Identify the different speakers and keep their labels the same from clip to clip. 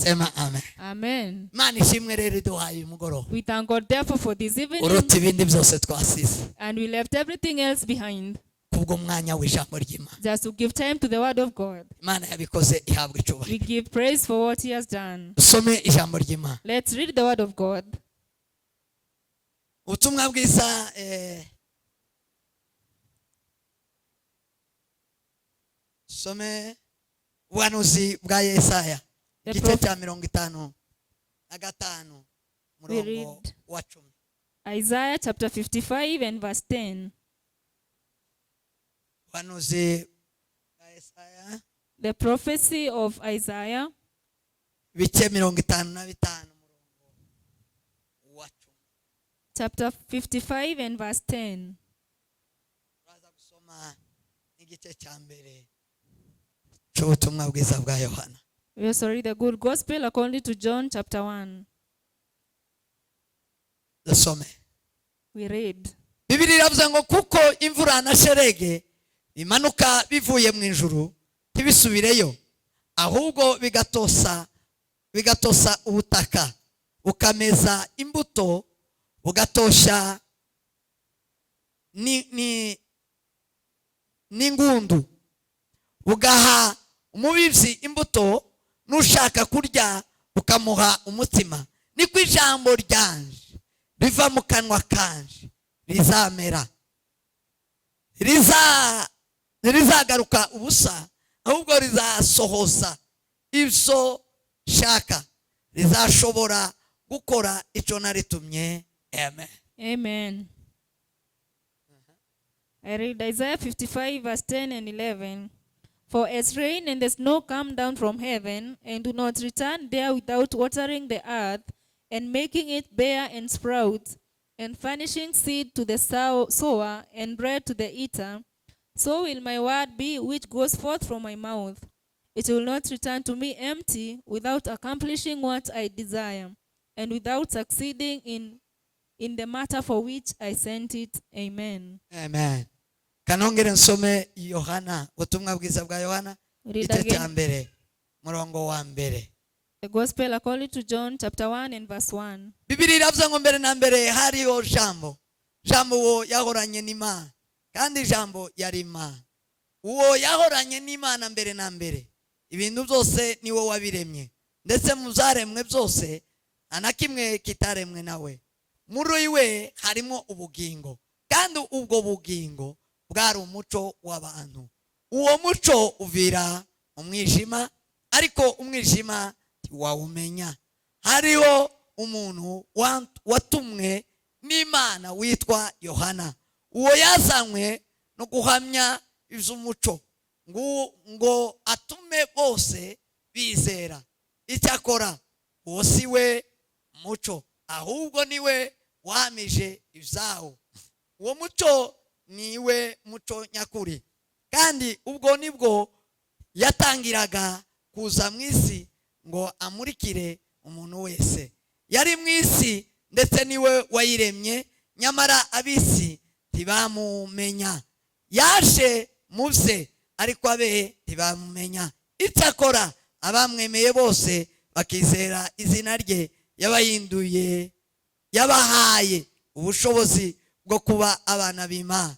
Speaker 1: Sema amen.
Speaker 2: Amen.
Speaker 1: Imana ishimwe rero iduhaye uyu mugoroba.
Speaker 2: We thank God therefore for this evening,
Speaker 1: Uruta ibindi byose twasize.
Speaker 2: And we left everything else behind
Speaker 1: Kubw'umwanya w'ijambo ry'Imana.
Speaker 2: Just to give time to the word of God.
Speaker 1: Imana yabikoze ihabwa
Speaker 2: We
Speaker 1: icyubahiro.
Speaker 2: Give praise for what He has done.
Speaker 1: Dusome ijambo ry'Imana.
Speaker 2: Let's read the word of God.
Speaker 1: Ubutumwa bwiza some ubuhanuzi bwa Yesaya
Speaker 2: The
Speaker 1: igice cya 55
Speaker 2: We
Speaker 1: umurongo
Speaker 2: read
Speaker 1: wa 10.
Speaker 2: Isaiah chapter 55 and verse 10.
Speaker 1: Ubuhanuzi bwa Yesaya
Speaker 2: The prophecy of Isaiah,
Speaker 1: ibice 55 umurongo wa 10.
Speaker 2: Chapter 55 and verse 10.
Speaker 1: Turaza gusoma n'igice cya mbere cy'ubutumwa bwiza bwa Yohana.
Speaker 2: We also read the good gospel according to John chapter 1.
Speaker 1: Dusome.
Speaker 2: We read.
Speaker 1: Bibiri iravuze ngo kuko imvura na sherege bimanuka bivuye mu ijuru ntibisubireyo ahubwo bigatosa ubutaka bukameza imbuto bugatosha n'ingundu bugaha umubibyi imbuto n'ushaka kurya bukamuha umutsima niko ijambo ryanje riva mu kanwa kanje rizamera ntirizagaruka ubusa ahubwo rizasohoza ibyo shaka rizashobora gukora icyo naritumye. Amen.
Speaker 2: Amen. I read Isaiah 55, verse 10 and 11. For as rain and the snow come down from heaven, and do not return there without watering the earth, and making it bear and sprout, and furnishing seed to the sower and bread to the eater, so will my word be which goes forth from my mouth. It will not return to me empty without accomplishing what I desire, and without succeeding in the matter for which I sent it. Amen.
Speaker 1: Amen. Kanongere nsome Yohana ubutumwa bwiza bwa Yohana
Speaker 2: Read
Speaker 1: igice cya
Speaker 2: again
Speaker 1: mbere murongo wa mbere.
Speaker 2: The Gospel according to John chapter 1 and verse 1.
Speaker 1: Bibiri iravuze ngo mbere na mbere hariho Jambo, Jambo uwo yahoranye n'Imana kandi Jambo yari Imana. Uwo yahoranye n'Imana mbere na mbere. Ibintu byose niwe wabiremye ndetse mu byaremwe byose nta na kimwe kitaremwe nawe. Muri we harimo ubugingo kandi ubwo bugingo bwari umuco w'abantu. Uwo muco uvira umwijima ariko umwijima ntiwawumenya. Hariho umuntu watumwe n'Imana witwa Yohana. Uwo yazanywe no guhamya iby'umuco ngo atume bose bizera. Icyakora uwo si we muco ahubwo niwe wahamije ibyawo. Uwo muco niwe muco nyakuri kandi ubwo nibwo yatangiraga kuza mu isi ngo amurikire umuntu wese. Yari mu isi ndetse niwe wayiremye nyamara ab'isi ntibamumenya. Yaje mu bye ariko abe ntibamumenya. Icyakora abamwemeye bose bakizera izina rye yabahinduye yabahaye ubushobozi bwo kuba abana b'Imana.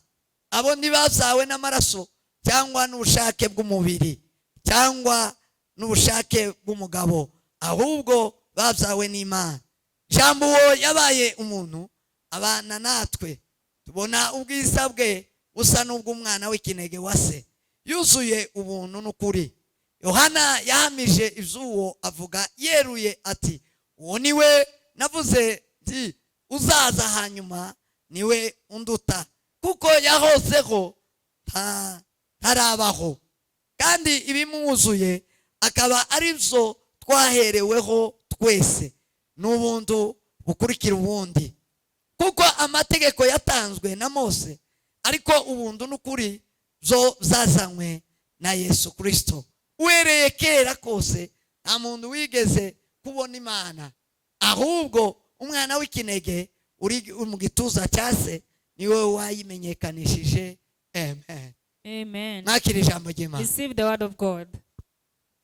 Speaker 1: Abo ntibabyawe n'amaraso cyangwa n'ubushake bw'umubiri cyangwa n'ubushake bw'umugabo ahubwo babyawe n'Imana. Jambo uwo yabaye umuntu abana natwe tubona ubwiza bwe busa n'ubw'umwana w'ikinege wa se yuzuye ubuntu n'ukuri. Yohana yahamije iby'uwo avuga yeruye ati uwo niwe navuze nti uzaza hanyuma niwe unduta kuko yahozeho ntarabaho. Kandi ibimwuzuye akaba ari byo twahereweho twese n'ubuntu bukurikira ubundi kuko amategeko yatanzwe na Mose ariko ubuntu n'ukuri byo byazanywe na Yesu Kirisito. Uhereye kera kose nta muntu wigeze kubona Imana ahubwo umwana w'ikinege uri mu gituza cya se niwe wayimenyekanishije. Amen.
Speaker 2: Amen.
Speaker 1: Mwakira ijambo ry'Imana.
Speaker 2: Receive the word of God.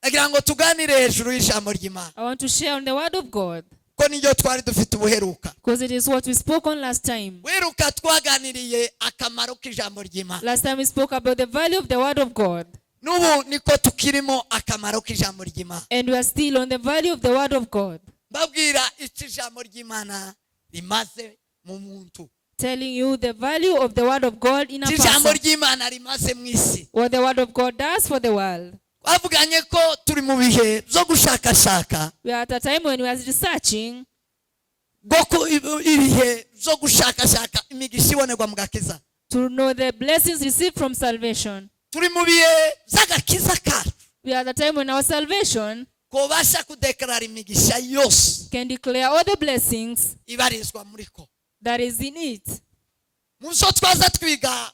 Speaker 1: Ndagira ngo tuganire hejuru y'ijambo ry'Imana,
Speaker 2: I want to share on the word of God
Speaker 1: ko niryo twari dufite ubuheruka.
Speaker 2: Because it is what we spoke on last time.
Speaker 1: Buheruka twaganiriye akamaro k'ijambo ry'Imana.
Speaker 2: Last time we spoke about the value of the word of God.
Speaker 1: N'ubu niko tukirimo akamaro k'ijambo ry'Imana.
Speaker 2: And we are still on the value of the word of God.
Speaker 1: Mbabwira icyo ijambo ry'Imana rimaze mu muntu,
Speaker 2: Telling you the value of the word of God in a
Speaker 1: icyo ijambo
Speaker 2: person.
Speaker 1: Ry'Imana rimaze mu isi.
Speaker 2: What the word of God does for the world.
Speaker 1: Twavuganye ko turi mu bihe byo gushakashaka,
Speaker 2: We are at a time when we are researching
Speaker 1: bwo ku- ibihe byo gushakashaka imigisha ibonerwa mu gakiza.
Speaker 2: To know the blessings received from salvation.
Speaker 1: Turi mu bihe by'agakiza kacu,
Speaker 2: We are at a time when our salvation
Speaker 1: kubasha kudekarara imigisha yose
Speaker 2: can declare all the blessings
Speaker 1: ibarizwa muri ko.
Speaker 2: That is in it.
Speaker 1: Mu byo twaza twiga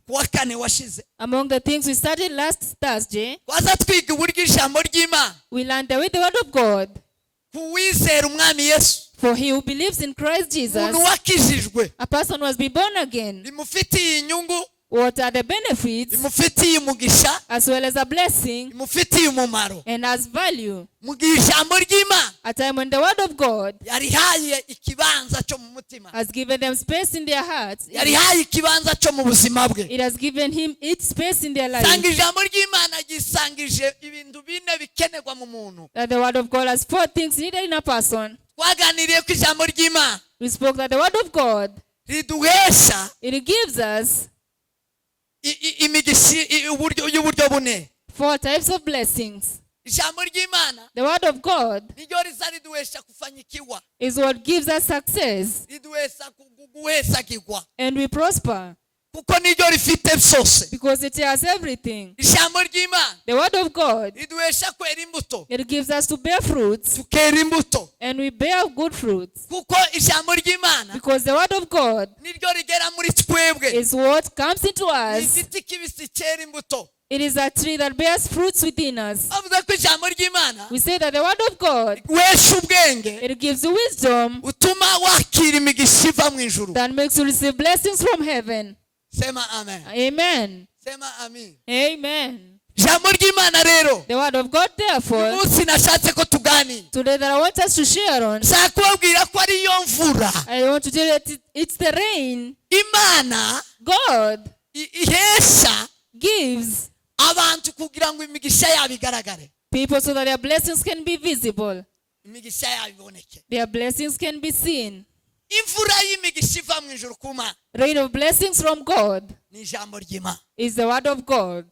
Speaker 1: ku wa kane washize,
Speaker 2: Among the things we studied last Thursday,
Speaker 1: twaza twiga uburyo ijambo ry'Imana
Speaker 2: we learned the way the word of God
Speaker 1: ku wizera Umwami Yesu,
Speaker 2: for he who believes in Christ Jesus,
Speaker 1: umuntu wakijijwe,
Speaker 2: a person who has been born again.
Speaker 1: rimufitiye inyungu,
Speaker 2: What are the benefits
Speaker 1: rimufitiye umugisha,
Speaker 2: as well as a blessing
Speaker 1: rimufitiye umumaro,
Speaker 2: and has value?
Speaker 1: Mu gihe ijambo ry'Imana
Speaker 2: A time when the word of God
Speaker 1: yarihaye ikibanza cyo mu mutima,
Speaker 2: has given them space in their hearts.
Speaker 1: Yarihaye ikibanza cyo mu buzima bwe.
Speaker 2: It has given him its space in their
Speaker 1: Sanga
Speaker 2: life.
Speaker 1: Ijambo ry'Imana ryisangije ibintu bine bikenerwa mu muntu.
Speaker 2: That the word of God has four things needed in a person.
Speaker 1: Twaganiriye ko ijambo ry'Imana
Speaker 2: We spoke that the word of God,
Speaker 1: riduhesha
Speaker 2: it gives us
Speaker 1: i- i- imigisha i- uburyo y'uburyo bune.
Speaker 2: Four types of blessings.
Speaker 1: Ijambo ry'Imana
Speaker 2: The word of God
Speaker 1: niryo riza riduhesha kufanyikiwa,
Speaker 2: is what gives us success
Speaker 1: riduhesha ku- guhesagirwa,
Speaker 2: and we prosper
Speaker 1: kuko niryo rifite byose.
Speaker 2: Because it has everything.
Speaker 1: Ijambo ry'Imana
Speaker 2: The word of God,
Speaker 1: riduhesha kwera imbuto,
Speaker 2: it gives us to bear fruits
Speaker 1: tukera imbuto,
Speaker 2: and we bear good fruits
Speaker 1: kuko ijambo ry'Imana
Speaker 2: because the word of God
Speaker 1: niryo rigera muri twebwe.
Speaker 2: Is what comes into
Speaker 1: Ni
Speaker 2: us.
Speaker 1: igiti kibisi cyera imbuto.
Speaker 2: It is a tree that bears fruits within us.
Speaker 1: Bavuze ko ijambo ry'Imana
Speaker 2: We say that the word of God,
Speaker 1: wesha ubwenge,
Speaker 2: it gives you wisdom
Speaker 1: utuma wakira imigisha iva mu ijuru.
Speaker 2: That makes you receive blessings from heaven.
Speaker 1: Sema amen.
Speaker 2: Amen.
Speaker 1: Sema amen.
Speaker 2: Amen.
Speaker 1: Ijambo ry'Imana rero,
Speaker 2: The word of God, therefore,
Speaker 1: umunsi nashatse ko tuganira,
Speaker 2: today that I want us to share on,
Speaker 1: nshaka kubabwira ko ariyo mvura
Speaker 2: I want to tell you that it's the rain
Speaker 1: Imana
Speaker 2: God
Speaker 1: i- ihesha
Speaker 2: gives
Speaker 1: abantu kugira ngo imigisha yabo igaragare,
Speaker 2: people so that their blessings can be visible,
Speaker 1: imigisha yabo iboneke.
Speaker 2: Their blessings can be seen.
Speaker 1: Imvura y'imigisha iva mu ijuru ku Mana
Speaker 2: Rain of blessings from God
Speaker 1: ni ijambo ry'Imana.
Speaker 2: Is the word of God.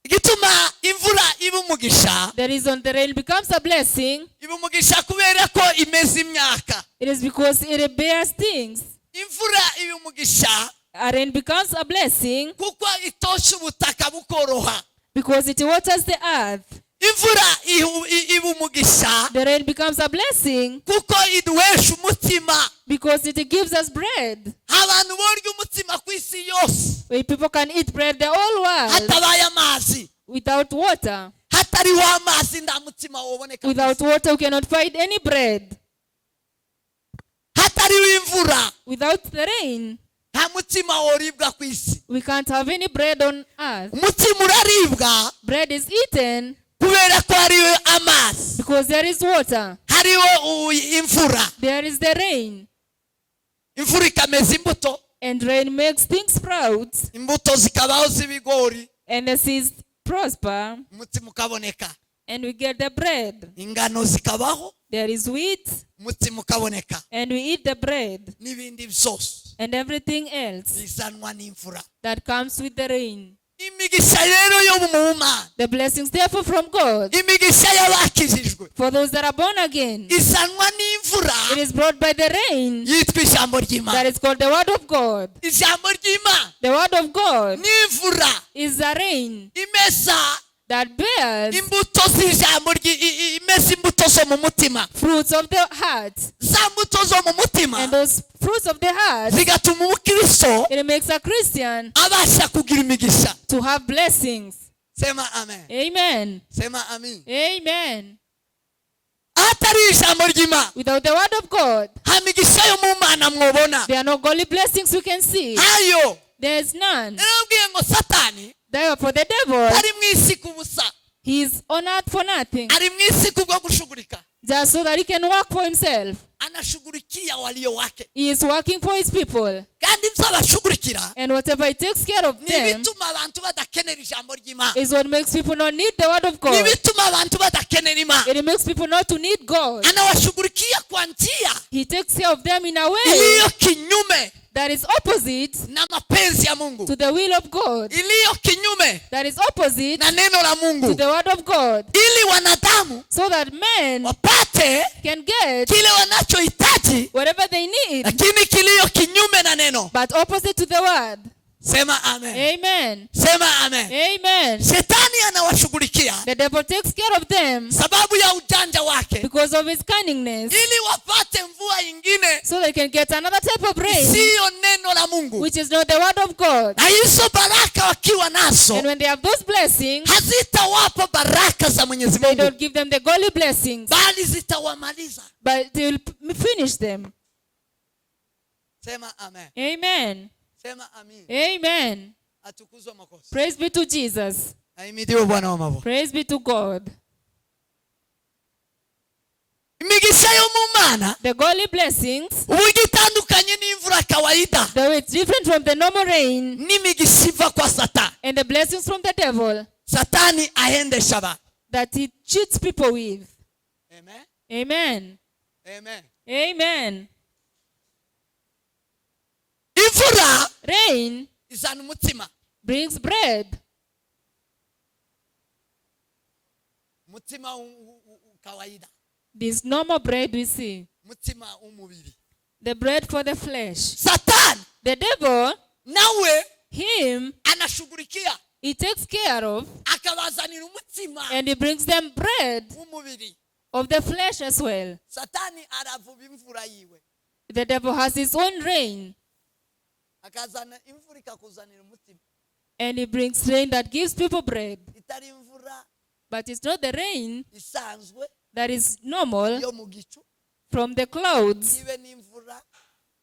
Speaker 1: Igituma imvura iba umugisha,
Speaker 2: The reason the rain becomes a blessing,
Speaker 1: iba umugisha kubera ko imeza imyaka.
Speaker 2: It is because it bears things.
Speaker 1: Imvura iba umugisha
Speaker 2: A rain becomes a blessing
Speaker 1: kuko itosha ubutaka bukoroha.
Speaker 2: Because it waters the earth.
Speaker 1: Imvura ihu- i- iba umugisha
Speaker 2: The rain becomes a blessing
Speaker 1: kuko iduhesha umutsima.
Speaker 2: Because it gives us bread.
Speaker 1: Abantu borya umutsima ku isi yose
Speaker 2: Where people can eat bread the whole world
Speaker 1: hatabaye amazi,
Speaker 2: without water.
Speaker 1: Hatariho amazi nta mutsima woboneka ku
Speaker 2: Without
Speaker 1: isi.
Speaker 2: Water, we cannot find any bread.
Speaker 1: Hatariho imvura,
Speaker 2: Without the rain,
Speaker 1: nta mutsima woribwa ku isi.
Speaker 2: We can't have any bread on earth.
Speaker 1: Umutsima uraribwa
Speaker 2: Bread is eaten
Speaker 1: kubera ko hariho amazi,
Speaker 2: because there is water.
Speaker 1: Hariho u- imvura.
Speaker 2: There is the rain.
Speaker 1: Imvura ikameza imbuto,
Speaker 2: And rain makes things sprout
Speaker 1: imbuto zikabaho z'ibigori,
Speaker 2: and the seeds prosper
Speaker 1: umutsima ukaboneka.
Speaker 2: And we get the bread.
Speaker 1: Ingano zikabaho,
Speaker 2: There is wheat
Speaker 1: umutsima ukaboneka,
Speaker 2: and we eat the bread
Speaker 1: n'ibindi byose
Speaker 2: and everything else
Speaker 1: bizanwa n'imvura.
Speaker 2: That comes with the rain.
Speaker 1: Imigisha rero yo mu Mana,
Speaker 2: The blessings therefore from God
Speaker 1: imigisha y'abakijijwe
Speaker 2: for those that are born again,
Speaker 1: izanwa n'imvura
Speaker 2: it is brought by the rain
Speaker 1: yitwa ijambo
Speaker 2: that
Speaker 1: ry'Imana.
Speaker 2: Is called the word of God.
Speaker 1: Ijambo ry'Imana
Speaker 2: The word of God
Speaker 1: n'imvura
Speaker 2: is a rain
Speaker 1: imeza
Speaker 2: that bears
Speaker 1: imbuto z'ijambo ry'i- i- i- imeza imbuto zo mu mutima,
Speaker 2: fruits of the heart.
Speaker 1: Za mbuto zo mu mutima
Speaker 2: And those fruits of the heart,
Speaker 1: zigatuma umukristo
Speaker 2: it makes a Christian
Speaker 1: abasha kugira imigisha.
Speaker 2: To have blessings.
Speaker 1: Sema amen.
Speaker 2: Amen.
Speaker 1: Sema amen.
Speaker 2: Amen.
Speaker 1: Ahatari ijambo ry'Imana,
Speaker 2: Without the word of God,
Speaker 1: nta migisha yo mu Mana mwobona.
Speaker 2: There are no godly blessings we can see.
Speaker 1: Ntayo.
Speaker 2: There is none.
Speaker 1: Narababwiye ngo Satani
Speaker 2: Therefore, the devil,
Speaker 1: ari mu isi ku busa.
Speaker 2: He is on earth for nothing,
Speaker 1: Ari mu isi kubwo gushugurika.
Speaker 2: Just so that he can work for himself.
Speaker 1: Anashughulikia walio wake.
Speaker 2: He is working for his people.
Speaker 1: Kandi ibyo abashugurikira
Speaker 2: And whatever he takes care of
Speaker 1: ni
Speaker 2: them
Speaker 1: ibituma abantu badakenera ijambo ry'Imana.
Speaker 2: Is what makes people not need the word of
Speaker 1: Ni
Speaker 2: God.
Speaker 1: ibituma abantu badakenera Imana.
Speaker 2: It makes people not to need God.
Speaker 1: Anawashughulikia kwa njia
Speaker 2: He takes care of them in a way
Speaker 1: iliyo kinyume
Speaker 2: that is opposite
Speaker 1: na mapenzi ya Mungu,
Speaker 2: to the will of God,
Speaker 1: iliyo kinyume
Speaker 2: that is opposite
Speaker 1: na neno la
Speaker 2: to
Speaker 1: Mungu,
Speaker 2: the word of God,
Speaker 1: ili wanadamu
Speaker 2: so that men
Speaker 1: wapate
Speaker 2: can get
Speaker 1: kile wanachohitaji,
Speaker 2: whatever they need,
Speaker 1: lakini kilio kinyume na neno.
Speaker 2: But opposite to the word.
Speaker 1: Sema amen.
Speaker 2: Amen.
Speaker 1: Sema amen.
Speaker 2: Amen.
Speaker 1: Shetani anawashughulikia
Speaker 2: The devil takes care of them
Speaker 1: sababu ya ujanja wake,
Speaker 2: because of his cunningness,
Speaker 1: ili wapate mvua ingine
Speaker 2: so they can get another type of rain,
Speaker 1: siyo neno la Mungu,
Speaker 2: which is not the word of God.
Speaker 1: Na hizo baraka wakiwa nazo
Speaker 2: And when they have those blessings,
Speaker 1: hazitawapa baraka za Mwenyezi
Speaker 2: they
Speaker 1: Mungu,
Speaker 2: don't give them the godly blessings,
Speaker 1: bali zitawamaliza.
Speaker 2: But they will finish them.
Speaker 1: Sema amen.
Speaker 2: Amen.
Speaker 1: Sema amin.
Speaker 2: Amen.
Speaker 1: Atukuzwe Mwokozi.
Speaker 2: Praise be to Jesus.
Speaker 1: Ahimidiwe Bwana wa mabwana.
Speaker 2: Praise be to God.
Speaker 1: Imigisha yo mu Mana
Speaker 2: The godly blessings,
Speaker 1: uburyo itandukanye n'imvura kawaida
Speaker 2: though it's different from the normal rain
Speaker 1: n'imigisha iva kwa Satani.
Speaker 2: And the blessings from the devil
Speaker 1: Satani ahendesha abantu.
Speaker 2: That he cheats people with.
Speaker 1: Amen.
Speaker 2: Amen.
Speaker 1: Amen.
Speaker 2: Amen.
Speaker 1: Imvura
Speaker 2: Rain
Speaker 1: izana umutsima.
Speaker 2: Brings bread.
Speaker 1: Umutsima kawaida.
Speaker 2: This normal bread we see.
Speaker 1: Umutsima w'umubiri.
Speaker 2: The bread for the flesh.
Speaker 1: Satani
Speaker 2: The devil,
Speaker 1: nawe
Speaker 2: him,
Speaker 1: anashughulikia
Speaker 2: he takes care of
Speaker 1: akabazanira umutsima
Speaker 2: and he brings them bread
Speaker 1: w'umubiri.
Speaker 2: Of the flesh as well.
Speaker 1: Satani aravuba imvura yiwe.
Speaker 2: The devil has his own rain,
Speaker 1: Akazana imvura ikakuzanira umutsima.
Speaker 2: And he brings rain that gives people bread.
Speaker 1: Itari imvura
Speaker 2: But it's not the rain
Speaker 1: isanzwe
Speaker 2: that is normal
Speaker 1: yo mu gicu
Speaker 2: from the clouds
Speaker 1: ibe n'imvura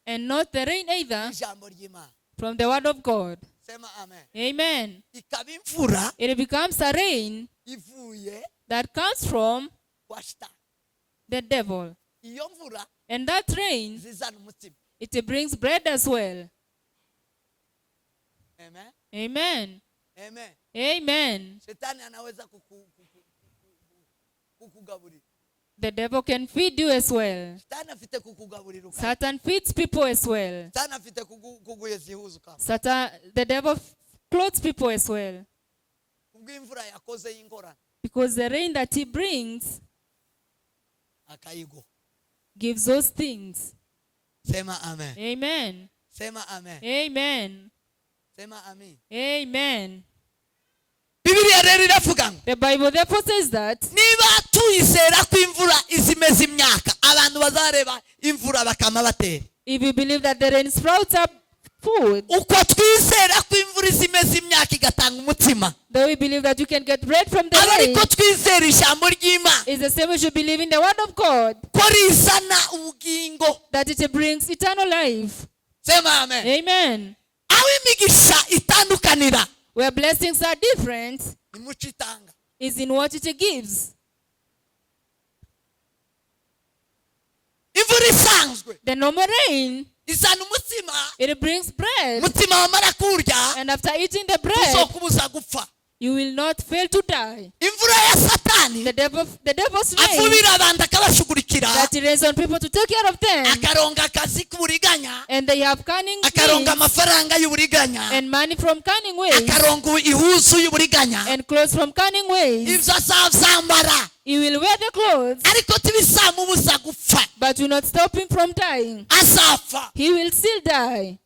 Speaker 2: and not the rain either
Speaker 1: ijambo ry'Imana.
Speaker 2: From the word of God.
Speaker 1: Sema amen.
Speaker 2: Amen.
Speaker 1: Ikaba imvura
Speaker 2: It becomes a rain
Speaker 1: ivuye
Speaker 2: that comes from
Speaker 1: kwa shitani.
Speaker 2: The devil.
Speaker 1: Iyo mvura
Speaker 2: And that rain,
Speaker 1: zizana umutsima.
Speaker 2: It brings bread as well.
Speaker 1: Amen.
Speaker 2: Amen.
Speaker 1: Amen.
Speaker 2: Amen.
Speaker 1: Shetani anaweza kukugaburira.
Speaker 2: The devil can feed you as well.
Speaker 1: Shetani afite kukugaburira ukarya.
Speaker 2: Satan feeds people as well.
Speaker 1: Shetani afite kuguheza ihuzu ukambara.
Speaker 2: Satan, the devil clothes people as well.
Speaker 1: Kubw'imvura yakoze y'ingorane
Speaker 2: Because the rain that he brings
Speaker 1: akayiguha.
Speaker 2: Gives those things.
Speaker 1: Sema amen.
Speaker 2: Amen.
Speaker 1: Sema amen.
Speaker 2: Amen.
Speaker 1: Sema amen.
Speaker 2: Amen.
Speaker 1: Bibiliya rero iravuga ngo
Speaker 2: The Bible therefore says that
Speaker 1: niba tuyizera ko imvura izimeza imyaka abantu bazareba imvura bakama batera.
Speaker 2: If you believe that the rain sprouts up food,
Speaker 1: Uko twizera ko imvura izimeza imyaka igatanga umutsima
Speaker 2: though we believe that you can get bread from the
Speaker 1: aba
Speaker 2: rain,
Speaker 1: ariko twizera ijambo ry'Imana
Speaker 2: it's the same way you should believe in the word of God,
Speaker 1: ko rizana ubugingo.
Speaker 2: That it brings eternal life.
Speaker 1: Sema amen.
Speaker 2: Amen.
Speaker 1: Aho imigisha itandukanira
Speaker 2: Where blessings are different
Speaker 1: ni muco itanga.
Speaker 2: Is in what it gives.
Speaker 1: Imvura isanzwe
Speaker 2: The normal rain,
Speaker 1: izana umutsima.
Speaker 2: It brings bread.
Speaker 1: Umutsima wamara kurya
Speaker 2: And after eating the bread,
Speaker 1: tuzokubuza gupfa.
Speaker 2: You will not fail to die.
Speaker 1: Imvura ya Satani
Speaker 2: The devil's rain
Speaker 1: avubira abantu akabashugurikira
Speaker 2: that he rains on people to take care of them,
Speaker 1: akaronga akazi k'uburiganya
Speaker 2: and they have cunning
Speaker 1: akaronga
Speaker 2: means
Speaker 1: amafaranga y'uburiganya
Speaker 2: and money from cunning ways
Speaker 1: akaronga ihuzu y'uburiganya
Speaker 2: and clothes from cunning ways.
Speaker 1: Ibyo azabyambara
Speaker 2: He will wear the clothes,
Speaker 1: ariko tibizamubuza gupfa.
Speaker 2: But will not stop him from dying.
Speaker 1: Azapfa.
Speaker 2: He will still die.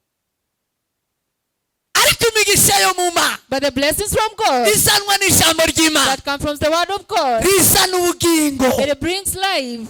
Speaker 1: Ariko imigisha yo mu Mana
Speaker 2: But the blessings from God
Speaker 1: izanwa n'ijambo ry'Imana
Speaker 2: that come from the word of God,
Speaker 1: rizana ubugingo.
Speaker 2: It brings life.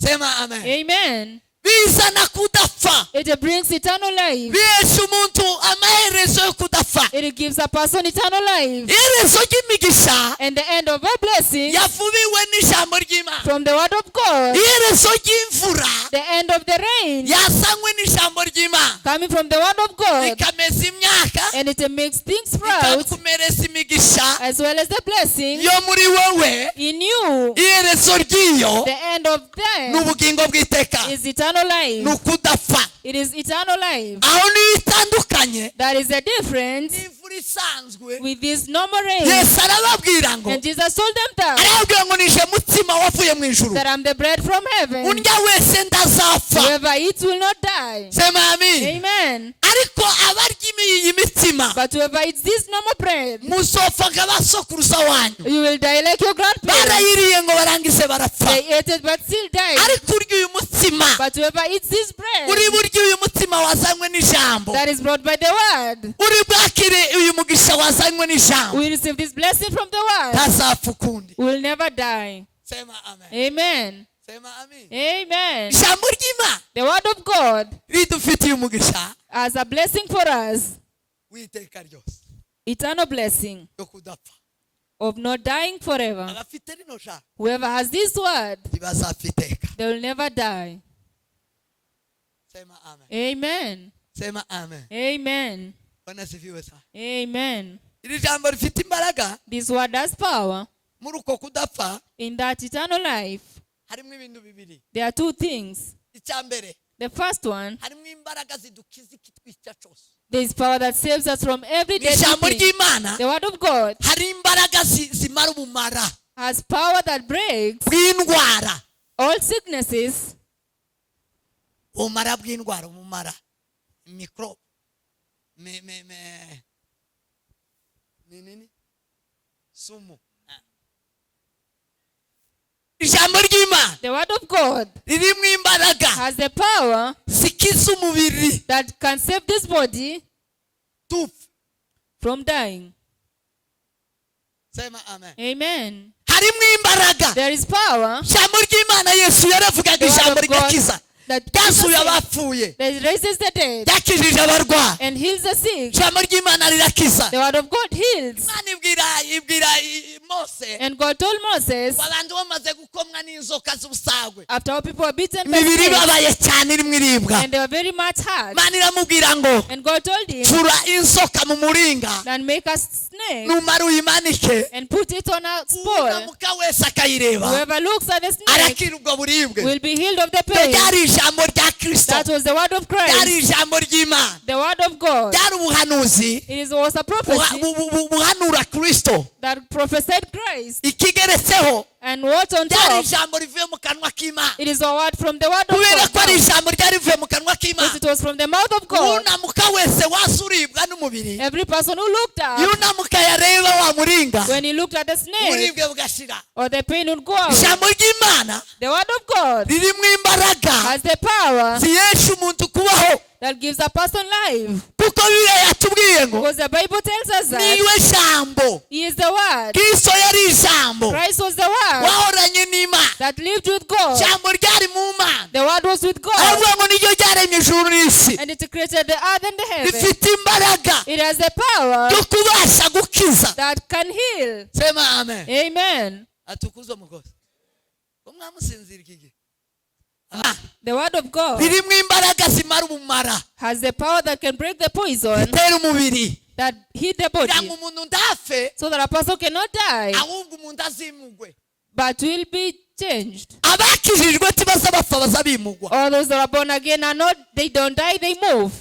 Speaker 1: Sema amen.
Speaker 2: Amen.
Speaker 1: Bizana kudapfa. ukudapfa.
Speaker 2: It brings eternal life.
Speaker 1: Bihesha umuntu amaherezo yo kudapfa.
Speaker 2: It gives a person eternal life.
Speaker 1: Iherezo ry'imigisha
Speaker 2: And the end of a blessing
Speaker 1: yavubiwe n'ijambo ry'Imana.
Speaker 2: from the word of God.
Speaker 1: Iherezo ry'imvura
Speaker 2: The end of the rain
Speaker 1: yazanywe n'ijambo ry'Imana
Speaker 2: coming from the word of God.
Speaker 1: rikameza imyaka,
Speaker 2: And it makes things sprout
Speaker 1: ikakumereza imigisha
Speaker 2: as well as the blessing
Speaker 1: yo muri wowe.
Speaker 2: in you.
Speaker 1: Iherezo ry'iyo
Speaker 2: The end of
Speaker 1: ni
Speaker 2: them
Speaker 1: ubugingo bw'iteka,
Speaker 2: is eternal
Speaker 1: ni
Speaker 2: life.
Speaker 1: ukudapfa.
Speaker 2: It is eternal life.
Speaker 1: Aho niyo itandukanye
Speaker 2: That is the difference
Speaker 1: n'imvura isanzwe.
Speaker 2: with this normal rain.
Speaker 1: Yesu arababwira ngo,
Speaker 2: And Jesus told them that,
Speaker 1: arababwira ngo nije mutsima wavuye mu ijuru,
Speaker 2: that I'm the bread from heaven.
Speaker 1: undya wese ndazapfa.
Speaker 2: Whoever eats will not die.
Speaker 1: Sema amin.
Speaker 2: Amen.
Speaker 1: Ariko abarya iyi mitsima,
Speaker 2: But whoever eats this normal bread,
Speaker 1: muzopfa nka basokuruza wanyu.
Speaker 2: you will die like your grandparents.
Speaker 1: Barayiriye ngo barangize barapfa.
Speaker 2: They ate it but still died.
Speaker 1: Ariko urya uyu mutsima,
Speaker 2: But whoever eats this bread
Speaker 1: uri burya uyu mutsima wazanywe n'ijambo,
Speaker 2: that is brought by the word,
Speaker 1: uri bwakire uyu mugisha wazanywe n'ijambo,
Speaker 2: will receive this blessing from the word,
Speaker 1: ntazapfa ukundi.
Speaker 2: will never die.
Speaker 1: Sema amen.
Speaker 2: Amen.
Speaker 1: Sema amen.
Speaker 2: Amen.
Speaker 1: Ijambo ry'Imana
Speaker 2: The word of God
Speaker 1: ridufitiye umugisha
Speaker 2: as a blessing for us,
Speaker 1: w'iteka ryose
Speaker 2: eternal blessing
Speaker 1: yo kudapfa.
Speaker 2: of not dying forever.
Speaker 1: Abafite rino jambo
Speaker 2: Whoever has this word,
Speaker 1: ntibazapfa iteka.
Speaker 2: they will never die.
Speaker 1: Sema amen.
Speaker 2: Amen.
Speaker 1: Sema amen.
Speaker 2: Amen.
Speaker 1: Bwana asifiwe sana.
Speaker 2: Amen.
Speaker 1: Iri jambo rifite imbaraga.
Speaker 2: This word has power.
Speaker 1: Muri uko kudapfa
Speaker 2: In that eternal life,
Speaker 1: harimo ibintu bibiri.
Speaker 2: there are two things.
Speaker 1: Icya mbere,
Speaker 2: The first one,
Speaker 1: harimo imbaraga zidukiza ikitwica cyose.
Speaker 2: there is power that saves us from every
Speaker 1: Mu
Speaker 2: deadly
Speaker 1: ijambo
Speaker 2: thing.
Speaker 1: ry'Imana
Speaker 2: The word of God
Speaker 1: hari imbaraga zimara ubumara
Speaker 2: has power that breaks
Speaker 1: bw'indwara.
Speaker 2: all sicknesses.
Speaker 1: Ubumara bw'indwara, ubumara microbe me me me ni nini sumu. Ijambo ry'Imana
Speaker 2: The word of God
Speaker 1: ririmo imbaraga
Speaker 2: has the power
Speaker 1: zikiza umubiri
Speaker 2: that can save this body
Speaker 1: tupfa.
Speaker 2: from dying.
Speaker 1: Sema amen.
Speaker 2: Amen.
Speaker 1: Harimo imbaraga.
Speaker 2: There is power
Speaker 1: Ijambo ry'Imana, Yesu yaravugaga
Speaker 2: The word
Speaker 1: ijambo
Speaker 2: of God
Speaker 1: rigakiza,
Speaker 2: that
Speaker 1: ryasuye abapfuye,
Speaker 2: that raises the dead
Speaker 1: ryakijije abarwayi.
Speaker 2: and heals the sick.
Speaker 1: Ijambo ry'Imana rirakiza.
Speaker 2: The word of God heals.
Speaker 1: Imana ibwira Mose,
Speaker 2: And God told Moses,
Speaker 1: abantu bamaze gukomwa n'inzoka z'ubusagwe,
Speaker 2: after all people were beaten by
Speaker 1: imibiri
Speaker 2: snakes,
Speaker 1: ibabaye cyane irimo iribwa,
Speaker 2: and they were very much hurt.
Speaker 1: Imana iramubwira ngo,
Speaker 2: And God told him,
Speaker 1: cura inzoka mu muringa,
Speaker 2: then make a snake
Speaker 1: numara uyimanike,
Speaker 2: and put it on a pole.
Speaker 1: unamuka wese akayireba
Speaker 2: Whoever looks at the snake
Speaker 1: arakira ubwo buribwe.
Speaker 2: will be healed of the
Speaker 1: Iryo
Speaker 2: pain.
Speaker 1: ryari ijambo rya Kristo,
Speaker 2: That was the word of
Speaker 1: ryari
Speaker 2: Christ,
Speaker 1: ijambo ry'Imana,
Speaker 2: the word of God.
Speaker 1: ryari ubuhanuzi
Speaker 2: It was a prophecy
Speaker 1: buhanura Kristo.
Speaker 2: that prophesied Christ.
Speaker 1: Ikigeretseho,
Speaker 2: And what on
Speaker 1: ryari
Speaker 2: top?
Speaker 1: ijambo rivuye mu kanwa k'Imana.
Speaker 2: It is a word from the word of
Speaker 1: Kubera ko
Speaker 2: God.
Speaker 1: ari ijambo ryari rivuye mu kanwa
Speaker 2: Because
Speaker 1: k'Imana,
Speaker 2: it was from the mouth of God.
Speaker 1: unamuka wese waza uribwa n'umubiri,
Speaker 2: Every person who looked up,
Speaker 1: yunamuka yareba wa muringa,
Speaker 2: when he looked at the snake,
Speaker 1: uburibwe bugashira.
Speaker 2: or the pain would go out.
Speaker 1: Ijambo ry'Imana
Speaker 2: The word of God
Speaker 1: ririmo imbaraga
Speaker 2: has the power
Speaker 1: zihesha umuntu kubaho,
Speaker 2: that gives a person life.
Speaker 1: Kuko Bibiliya yatubwiye ngo
Speaker 2: Because the Bible tells us that
Speaker 1: niwe jambo.
Speaker 2: He is the Word.
Speaker 1: Kristo yari ijambo
Speaker 2: Christ was the Word
Speaker 1: wahoranye n'Imana.
Speaker 2: that lived with God.
Speaker 1: Ijambo ryari mu Mana.
Speaker 2: The Word was with God.
Speaker 1: Aravuga ngo niryo ryaremye ijuru n'isi.
Speaker 2: And it created the earth and the heaven.
Speaker 1: Rifite imbaraga
Speaker 2: It has the power
Speaker 1: yo kubasha gukiza.
Speaker 2: that can heal.
Speaker 1: Sema amen.
Speaker 2: Amen.
Speaker 1: Atukuzwe mukozi ko mwamusinzira iki gihe.
Speaker 2: The Word of God
Speaker 1: Ririmo imbaraga zimara ubumara
Speaker 2: has the power that can break the poison
Speaker 1: zitera umubiri,
Speaker 2: that hit the
Speaker 1: kugira
Speaker 2: body
Speaker 1: ngo umuntu ndafe,
Speaker 2: so that a person cannot die
Speaker 1: ahubwo umuntu azimugwe.
Speaker 2: but will be changed.
Speaker 1: Abakijijwe tibaza bapfa, baza bimugwa.
Speaker 2: All those that are born again are not, they don't die, they move.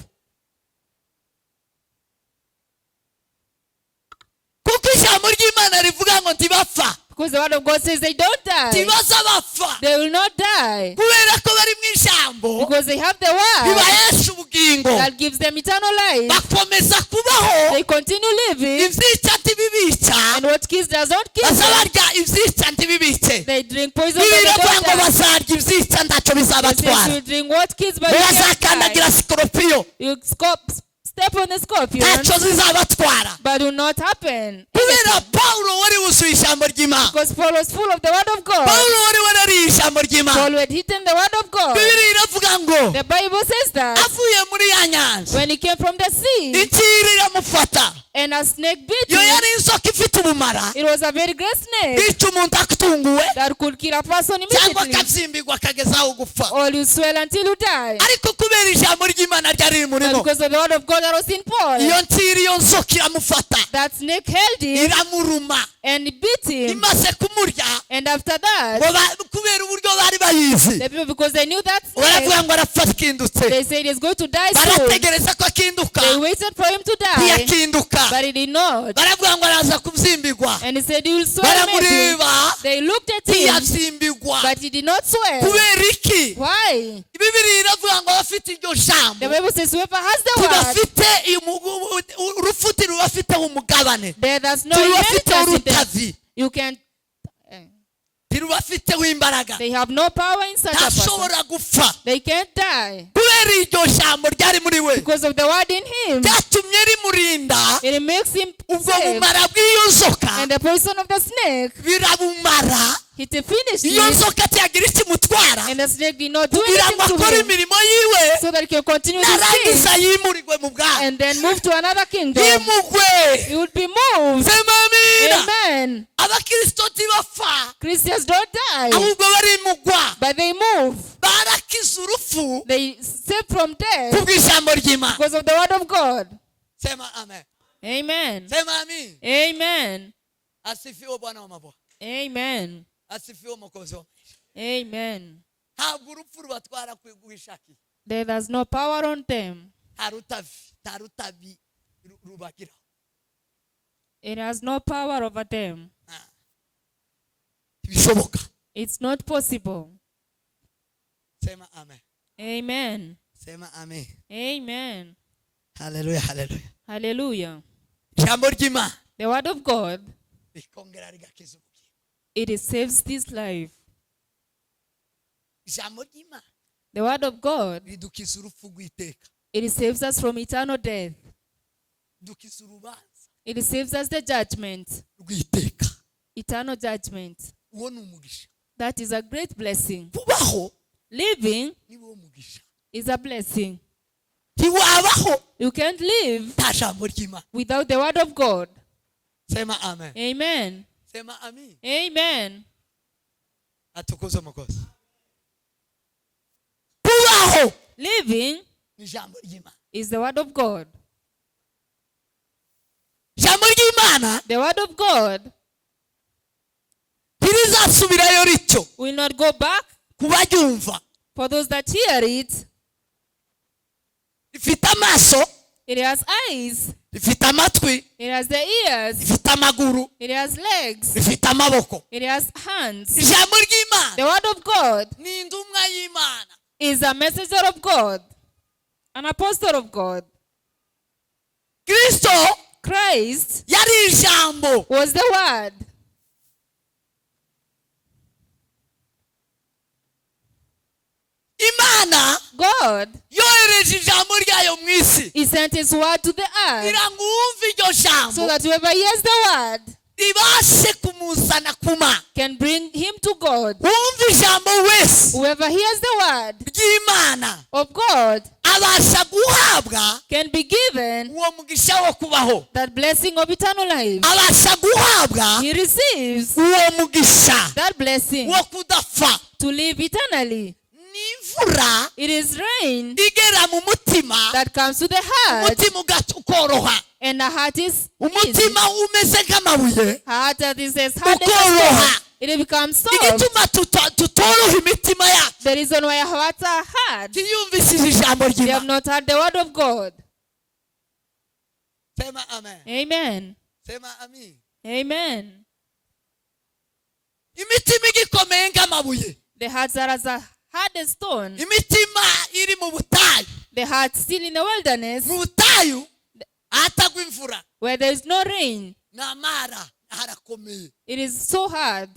Speaker 1: Kuko ijambo ry'Imana rivuga ngo ntibapfa.
Speaker 2: Because the word of God says they don't die.
Speaker 1: Ntibaza bapfa.
Speaker 2: They will not die.
Speaker 1: Kubera ko bari mu ijambo
Speaker 2: Because they have the word
Speaker 1: ribahesha ubugingo,
Speaker 2: that gives them eternal life.
Speaker 1: Bakomeza kubaho.
Speaker 2: They continue living.
Speaker 1: Ibyica ntibibica.
Speaker 2: And what kills does not kill
Speaker 1: Baza
Speaker 2: them.
Speaker 1: barya ibyica ntibibice.
Speaker 2: They drink poison but they
Speaker 1: Bibiliya iravuga
Speaker 2: don't
Speaker 1: ngo
Speaker 2: die.
Speaker 1: bazarya ibyica ntacyo
Speaker 2: It says
Speaker 1: bizabatwara.
Speaker 2: you drink what kills but you can't die.
Speaker 1: Bazakandagira sikoropiyo.
Speaker 2: You scope Step on the scorpions,
Speaker 1: Ntacyo zizabatwara.
Speaker 2: But will not happen.
Speaker 1: Kubera Pawulo wari wuzuye ijambo ry'Imana.
Speaker 2: Because Paul was full of the word of God.
Speaker 1: Pawulo wari warariye ijambo ry'Imana.
Speaker 2: Paul had eaten the word of God.
Speaker 1: Bibiliya iravuga ngo
Speaker 2: The Bible says that
Speaker 1: avuye muri ya nyanja,
Speaker 2: when he came from the sea
Speaker 1: inciri iramufata.
Speaker 2: And a snake bit
Speaker 1: Iyo
Speaker 2: him,
Speaker 1: yari inzoka ifite ubumara
Speaker 2: it was a very great snake
Speaker 1: bica umuntu atunguwe
Speaker 2: that could kill a person
Speaker 1: cyangwa
Speaker 2: immediately
Speaker 1: akabyimbirwa akageza aho gupfa.
Speaker 2: Or you swell until you die.
Speaker 1: Ariko kubera ijambo ry'Imana ryari
Speaker 2: But
Speaker 1: rimurimo,
Speaker 2: because of the word of God that was in Paul,
Speaker 1: iyo ntiri, iyo nzoka iramufata,
Speaker 2: that snake held him
Speaker 1: iramuruma.
Speaker 2: And bit him.
Speaker 1: Imaze kumurya,
Speaker 2: And after that,
Speaker 1: ngo kubera uburyo bari bayizi,
Speaker 2: the people, because they knew that snake,
Speaker 1: baravuga ngo arapfa akindutse.
Speaker 2: They said he's going to die soon.
Speaker 1: Barategereza ko akinduka.
Speaker 2: They waited for him to die,
Speaker 1: Ntiyakinduka.
Speaker 2: But he did not.
Speaker 1: Baravuga ngo araza kubyimbigwa.
Speaker 2: And he said he will swell maybe.
Speaker 1: Baramureba,
Speaker 2: They looked at him,
Speaker 1: ntiyabyimbigwa.
Speaker 2: But he did not swell.
Speaker 1: Kubera iki?
Speaker 2: Why?
Speaker 1: Bibiliya iravuga ngo abafite iryo jambo
Speaker 2: The Bible says whoever has the word,
Speaker 1: tubafite urupfu ntirubafiteho umugabane,
Speaker 2: there there's no
Speaker 1: ntirubafiteho
Speaker 2: inheritance in them.
Speaker 1: urutavi,
Speaker 2: You can.
Speaker 1: Ntirubafiteho imbaraga.
Speaker 2: They have no power in such a person.
Speaker 1: Ntashobora gupfa.
Speaker 2: They can't die
Speaker 1: Kubera iryo jambo ryari muri we,
Speaker 2: because of the word in him.
Speaker 1: byatumye rimurinda
Speaker 2: It makes him
Speaker 1: ubwo
Speaker 2: safe.
Speaker 1: bumara bw'iyo nzoka.
Speaker 2: And the poison of the snake,
Speaker 1: Birabumara.
Speaker 2: He finished
Speaker 1: Iyo
Speaker 2: it.
Speaker 1: nzoka tiyagira ikimutwara
Speaker 2: And the snake did not do
Speaker 1: kugira ngo
Speaker 2: anything to
Speaker 1: akore
Speaker 2: him
Speaker 1: imirimo yiwe,
Speaker 2: so that he can continue his
Speaker 1: narangiza
Speaker 2: sin
Speaker 1: yimurirwe mu bwami.
Speaker 2: And then move to another kingdom.
Speaker 1: Yimugwe.
Speaker 2: He would be moved.
Speaker 1: Sema amina.
Speaker 2: Amen.
Speaker 1: Abakristo ntibapfa,
Speaker 2: Christians don't die,
Speaker 1: ahubwo barimugwa.
Speaker 2: But they move.
Speaker 1: Barakiza urupfu
Speaker 2: They save from death
Speaker 1: kubw'ijambo ry'Imana.
Speaker 2: Because of the word of God.
Speaker 1: Sema amen.
Speaker 2: Amen.
Speaker 1: Sema amin.
Speaker 2: Amen.
Speaker 1: Asifiwe Bwana wa mabwana.
Speaker 2: Amen.
Speaker 1: Asifiwe Mwokozi wa maisha.
Speaker 2: Amen.
Speaker 1: Ntabwo urupfu rubatwara guhishakiye.
Speaker 2: There there's no power on them.
Speaker 1: Nta rutavi, nta rutavi rubagiraho.
Speaker 2: It has no power over them.
Speaker 1: Ntibishoboka.
Speaker 2: It's not possible.
Speaker 1: Sema amen.
Speaker 2: Amen.
Speaker 1: Sema amen.
Speaker 2: Amen.
Speaker 1: Haleluya, haleluya.
Speaker 2: Hallelujah.
Speaker 1: Ijambo ry'Imana
Speaker 2: The word of God,
Speaker 1: rikongera rigakiza ubugingo.
Speaker 2: It saves this life.
Speaker 1: Ijambo ry'Imana
Speaker 2: The word of God,
Speaker 1: ridukiza urupfu rw'iteka,
Speaker 2: it saves us from eternal death.
Speaker 1: ridukiza urubanza
Speaker 2: It saves us the judgment,
Speaker 1: rw'iteka.
Speaker 2: Eternal judgment.
Speaker 1: Uwo ni umugisha.
Speaker 2: That is a great blessing.
Speaker 1: Kubaho
Speaker 2: Living
Speaker 1: niwo mugisha.
Speaker 2: Is a blessing.
Speaker 1: Ntiwabaho
Speaker 2: You can't live
Speaker 1: nta jambo ry'Imana.
Speaker 2: Without the word of God.
Speaker 1: Sema amen.
Speaker 2: Amen.
Speaker 1: Sema amin.
Speaker 2: Amen.
Speaker 1: Atukuze Umukozi. Kubaho
Speaker 2: Living
Speaker 1: ni ijambo ry'Imana.
Speaker 2: Is the word of God.
Speaker 1: Ijambo ry'Imana
Speaker 2: The word of God
Speaker 1: ntirizasubirayo rityo
Speaker 2: will not go back
Speaker 1: ku baryumva.
Speaker 2: For those that hear it.
Speaker 1: Rifite amaso,
Speaker 2: It has eyes,
Speaker 1: rifite amatwi,
Speaker 2: it has the ears,
Speaker 1: rifite amaguru,
Speaker 2: it has legs,
Speaker 1: rifite amaboko.
Speaker 2: It has hands.
Speaker 1: Ijambo ry'Imana
Speaker 2: The word of God
Speaker 1: ni intumwa y'Imana.
Speaker 2: Is a messenger of God, an apostle of God.
Speaker 1: Kristo
Speaker 2: Christ
Speaker 1: yari ijambo.
Speaker 2: Was the word.
Speaker 1: Imana
Speaker 2: God,
Speaker 1: yohereje ijambo ryayo mu isi
Speaker 2: He sent His word to the earth
Speaker 1: kugira ngo uwumve iryo jambo
Speaker 2: so that whoever hears the word
Speaker 1: ribashe kumuzana ku Mana.
Speaker 2: Can bring him to God.
Speaker 1: Wumva ijambo wese
Speaker 2: Whoever hears the word
Speaker 1: ry'Imana
Speaker 2: of God
Speaker 1: abasha guhabwa
Speaker 2: can be given
Speaker 1: uwo mugisha wo kubaho,
Speaker 2: that blessing of eternal life.
Speaker 1: Abasha guhabwa
Speaker 2: He receives
Speaker 1: uwo mugisha
Speaker 2: that blessing
Speaker 1: wo kudapfa.
Speaker 2: To live eternally.
Speaker 1: Ni imvura
Speaker 2: It is rain
Speaker 1: igera mu mutima,
Speaker 2: that comes to the heart,
Speaker 1: umutima ukoroha.
Speaker 2: And the heart is easy.
Speaker 1: Umutima umeze nk'amabuye
Speaker 2: Heart that is as hard as a
Speaker 1: ukoroha.
Speaker 2: stone. It becomes soft.
Speaker 1: Igituma tutoroha imitima yacu,
Speaker 2: The reason why our hearts are hard,
Speaker 1: ntiyumvishije ijambo
Speaker 2: they have
Speaker 1: ry'Imana.
Speaker 2: Not heard the word of God.
Speaker 1: Sema amen.
Speaker 2: Amen.
Speaker 1: Sema amin.
Speaker 2: Amen.
Speaker 1: Imitima igikomeye nk'amabuye,
Speaker 2: The hearts are as a hard as stone.
Speaker 1: Imitima iri mu butayu.
Speaker 2: The heart still in the wilderness
Speaker 1: Mu butayu ahatagwa imvura,
Speaker 2: where there is no rain.
Speaker 1: Ni amara, harakomeye.
Speaker 2: It is so hard.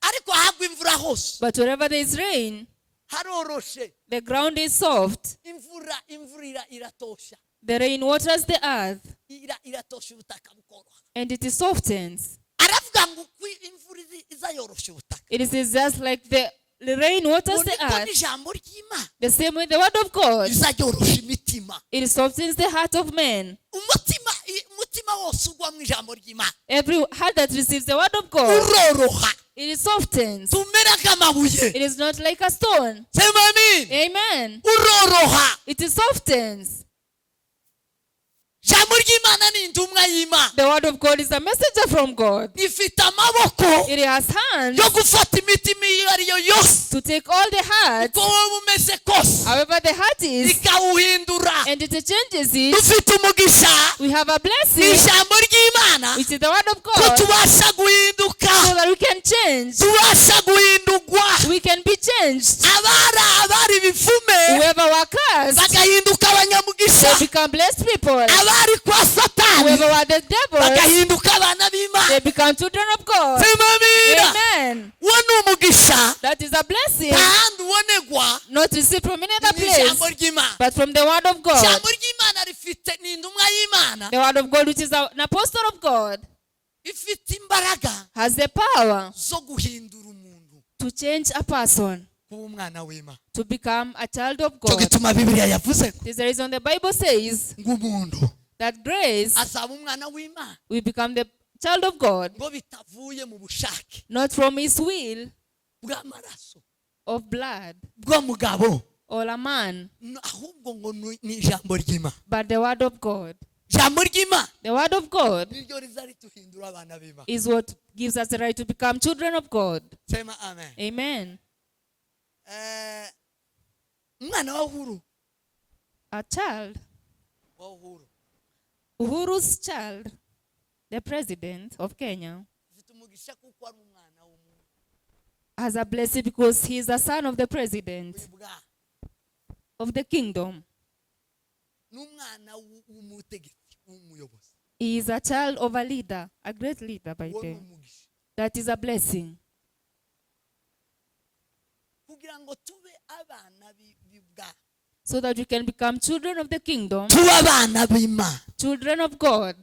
Speaker 1: Ariko ahagwa imvura hose,
Speaker 2: But wherever there is rain,
Speaker 1: Haroroshe.
Speaker 2: The ground is soft.
Speaker 1: Imvura iratosha.
Speaker 2: The rain waters the earth
Speaker 1: Iratosha ubutaka bukoroha.
Speaker 2: And it softens.
Speaker 1: Aravuga ngo uko imvura iza yorosha ubutaka,
Speaker 2: It is just like the rain waters
Speaker 1: ngo
Speaker 2: the
Speaker 1: niko
Speaker 2: earth.
Speaker 1: n'ijambo ry'Imana
Speaker 2: The same way the word of God,
Speaker 1: iza yorosha imitima.
Speaker 2: It softens the heart of man.
Speaker 1: Umutima wose ugwa mu ijambo ry'Imana
Speaker 2: Every heart that receives the word of God,
Speaker 1: uroroha.
Speaker 2: It softens.
Speaker 1: Tumera nk'amabuye.
Speaker 2: It is not like a stone.
Speaker 1: Sema amin.
Speaker 2: Amen.
Speaker 1: Uroroha.
Speaker 2: It softens.
Speaker 1: Ijambo ry'Imana ni intumwa y'Imana.
Speaker 2: The word of God is a messenger from God.
Speaker 1: Ifite amaboko
Speaker 2: It has hands
Speaker 1: yo gufata imitima iyo ari yo yose,
Speaker 2: to take all the hearts,
Speaker 1: uko wowe umeze kose,
Speaker 2: however the heart is,
Speaker 1: ikawuhindura.
Speaker 2: And it changes it.
Speaker 1: Dufite umugisha
Speaker 2: We have a
Speaker 1: mu
Speaker 2: blessing,
Speaker 1: ijambo ry'Imana,
Speaker 2: which is the word of
Speaker 1: ko
Speaker 2: God,
Speaker 1: tubasha guhinduka,
Speaker 2: so that we can change.
Speaker 1: Tubasha guhindurwa.
Speaker 2: We can be changed.
Speaker 1: Abari ibivume
Speaker 2: Whoever were cursed,
Speaker 1: bagahinduka abanyamugisha.
Speaker 2: They become blessed people.
Speaker 1: Abari kwa Satani
Speaker 2: Whoever were the devil,
Speaker 1: bagahinduka abana b'Imana.
Speaker 2: They become children of God.
Speaker 1: Sema amina.
Speaker 2: Amen.
Speaker 1: Uwo ni umugisha.
Speaker 2: That is a blessing,
Speaker 1: Nta handi ubonegwa,
Speaker 2: not received from any other
Speaker 1: ni ijambo
Speaker 2: place,
Speaker 1: ry'Imana.
Speaker 2: but from the word of God.
Speaker 1: Ijambo ry'Imana rifite, ni intumwa y'Imana.
Speaker 2: The word of God, which is an apostle of God,
Speaker 1: Ifite imbaraga
Speaker 2: has the power
Speaker 1: zo guhindura umuntu
Speaker 2: to change a person,
Speaker 1: kuba umwana w'Imana.
Speaker 2: To become a child of
Speaker 1: Cyo
Speaker 2: God.
Speaker 1: gituma Bibiliya yavuze
Speaker 2: This is the reason the Bible says
Speaker 1: ngo umuntu
Speaker 2: that grace
Speaker 1: azaba umwana w'Imana
Speaker 2: will become the child of God,
Speaker 1: ngo bitavuye mu bushake
Speaker 2: not from his will
Speaker 1: bw'amaraso
Speaker 2: of blood
Speaker 1: bw'umugabo
Speaker 2: or a man,
Speaker 1: ahubwo ngo ni ijambo ry'Imana.
Speaker 2: But the word of God.
Speaker 1: Ijambo ry'Imana
Speaker 2: The word of God
Speaker 1: niryo riza rituhindura abana b'Imana.
Speaker 2: Is what gives us the right to become children of God.
Speaker 1: Sema amen.
Speaker 2: Amen.
Speaker 1: Umwana wa Uhuru,
Speaker 2: A child,
Speaker 1: wa Uhuru,
Speaker 2: Uhuru's child, the president of Kenya,
Speaker 1: ufite umugisha kuko ari umwana w'umuntu
Speaker 2: has a blessing because he is a son of the president
Speaker 1: w'ibwami.
Speaker 2: Of the kingdom.
Speaker 1: N'umwana w'umutegetsi, w'umuyobozi.
Speaker 2: He is a child of a leader, a great leader by
Speaker 1: Uwo ni
Speaker 2: then.
Speaker 1: umugisha.
Speaker 2: That is a blessing.
Speaker 1: Kugira ngo tube abana b'ibwami,
Speaker 2: So that we can become children of the kingdom,
Speaker 1: tube abana b'Imana,
Speaker 2: children of God.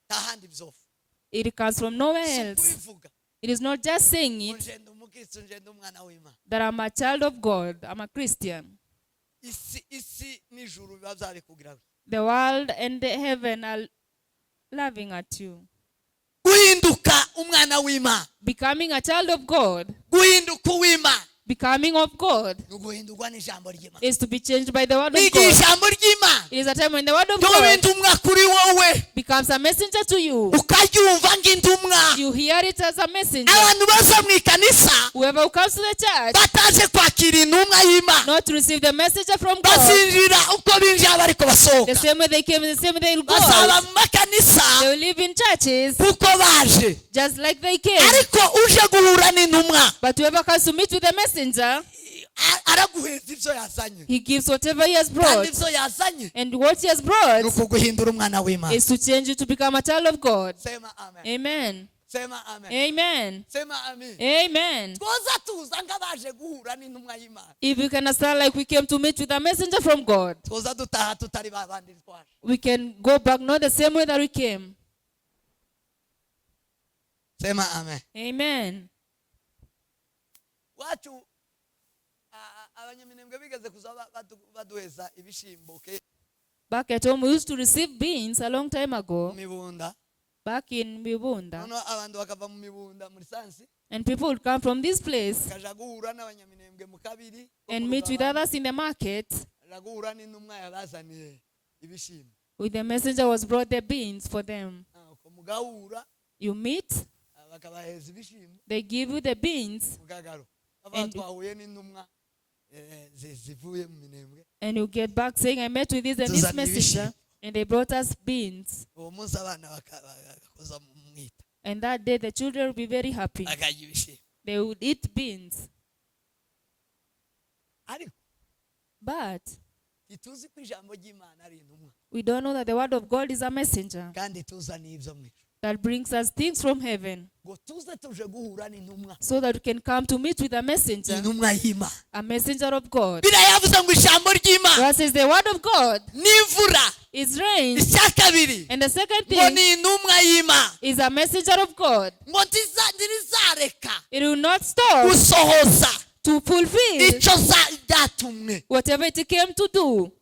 Speaker 1: Nta handi bizova.
Speaker 2: It comes from nowhere
Speaker 1: Si
Speaker 2: else.
Speaker 1: kubivuga
Speaker 2: It is not just saying
Speaker 1: ngo
Speaker 2: it
Speaker 1: njenda umukristo, njenda umwana w'Imana.
Speaker 2: That I'm a child of God, I'm a Christian.
Speaker 1: Isi n'ijuru biba byabikubwira.
Speaker 2: The world and the heaven are laughing at you.
Speaker 1: Guhinduka umwana w'Imana,
Speaker 2: Becoming a child of God,
Speaker 1: guhinduka uw'Imana,
Speaker 2: becoming of God,
Speaker 1: ni uguhindurwa n'ijambo ry'Imana.
Speaker 2: Is to be changed by the word of
Speaker 1: N'igihe
Speaker 2: God.
Speaker 1: ijambo ry'Imana
Speaker 2: It is a time when the word of
Speaker 1: ryoba
Speaker 2: God
Speaker 1: intumwa kuri wowe,
Speaker 2: becomes a messenger to you.
Speaker 1: Ukaryumva nk'intumwa.
Speaker 2: You hear it as a messenger.
Speaker 1: Abantu baza mu ikanisa
Speaker 2: Whoever who comes to the church,
Speaker 1: bataje kwakira intumwa y'Imana,
Speaker 2: not to receive the messenger from God,
Speaker 1: bazinjira uko binjira bariko
Speaker 2: the
Speaker 1: basohoka.
Speaker 2: Same way they came, the same way they will go
Speaker 1: Bazaba
Speaker 2: out.
Speaker 1: mu makanisa
Speaker 2: They will live in churches
Speaker 1: kuko baje,
Speaker 2: just like they came.
Speaker 1: Ariko uje guhura n'intumwa,
Speaker 2: But whoever comes to meet with the messenger,
Speaker 1: araguheza ibyo yazanye,
Speaker 2: he gives whatever he has
Speaker 1: kandi
Speaker 2: brought.
Speaker 1: ibyo yazanye
Speaker 2: And what he has
Speaker 1: ni
Speaker 2: brought
Speaker 1: ukuguhindura umwana w'Imana.
Speaker 2: Is to change you to become a child of God.
Speaker 1: Sema amen.
Speaker 2: Amen.
Speaker 1: Sema amen.
Speaker 2: Amen.
Speaker 1: Sema amen.
Speaker 2: Amen.
Speaker 1: Twoza tuza nk'abaje guhura n'intumwa y'Imana,
Speaker 2: If we can start like we came to meet with a messenger from God,
Speaker 1: twoza dutaha tutari ba bandi twaje.
Speaker 2: We can go back not the same way that we came.
Speaker 1: Sema amen.
Speaker 2: Amen.
Speaker 1: Wacu abanyaminembwe bigeze kuza baduheza ibishimbo ke
Speaker 2: Back at home, we used to receive beans a long time ago,
Speaker 1: mu Mibunda.
Speaker 2: Back in Mibunda.
Speaker 1: Noneho abantu bakava mu Mibunda muri sansi,
Speaker 2: And people would come from this place
Speaker 1: bakaja guhura n'abanyaminembwe mu kabiri ko
Speaker 2: and
Speaker 1: mu
Speaker 2: meet with
Speaker 1: Rugabano.
Speaker 2: Others in the market.
Speaker 1: Baja guhura n'intumwa yabazaniye ibishimbo.
Speaker 2: With the messenger was brought the beans for them.
Speaker 1: Ah, uko mugahura,
Speaker 2: You meet,
Speaker 1: bakabaheza ibishimbo,
Speaker 2: they give you the beans,
Speaker 1: mukagaruka. Bavuga, "Twahuye n'intumwa zivuye mu Minembwe."
Speaker 2: And you get back saying, "I met with this and this
Speaker 1: Tuzana
Speaker 2: messenger,
Speaker 1: ibishimbo.
Speaker 2: And they brought us beans."
Speaker 1: Uwo munsi abana bagakoza mu mwita,
Speaker 2: And that day the children will be very happy.
Speaker 1: Bakarya ibishimbo.
Speaker 2: They would eat beans.
Speaker 1: Ariko
Speaker 2: But
Speaker 1: ntituzi ko ijambo ry'Imana ari intumwa,
Speaker 2: we don't know that the word of God is a messenger
Speaker 1: kandi tuzaniye ibyo mu ijuru.
Speaker 2: That brings us things from heaven
Speaker 1: ngo tuze tuje guhura n'intumwa,
Speaker 2: so that we can come to meet with a messenger,
Speaker 1: intumwa y'Imana.
Speaker 2: A messenger of God.
Speaker 1: Biriya yavuze ngo ijambo ry'Imana
Speaker 2: God says the word of God
Speaker 1: n'imvura.
Speaker 2: Is rain.
Speaker 1: Icya kabiri
Speaker 2: And the second
Speaker 1: ngo
Speaker 2: thing
Speaker 1: ni intumwa y'Imana
Speaker 2: is a messenger of God.
Speaker 1: Ngo ntirizareka
Speaker 2: It will not stop
Speaker 1: gusohoza
Speaker 2: to fulfill
Speaker 1: icyo ryatumwe.
Speaker 2: Whatever it came to do.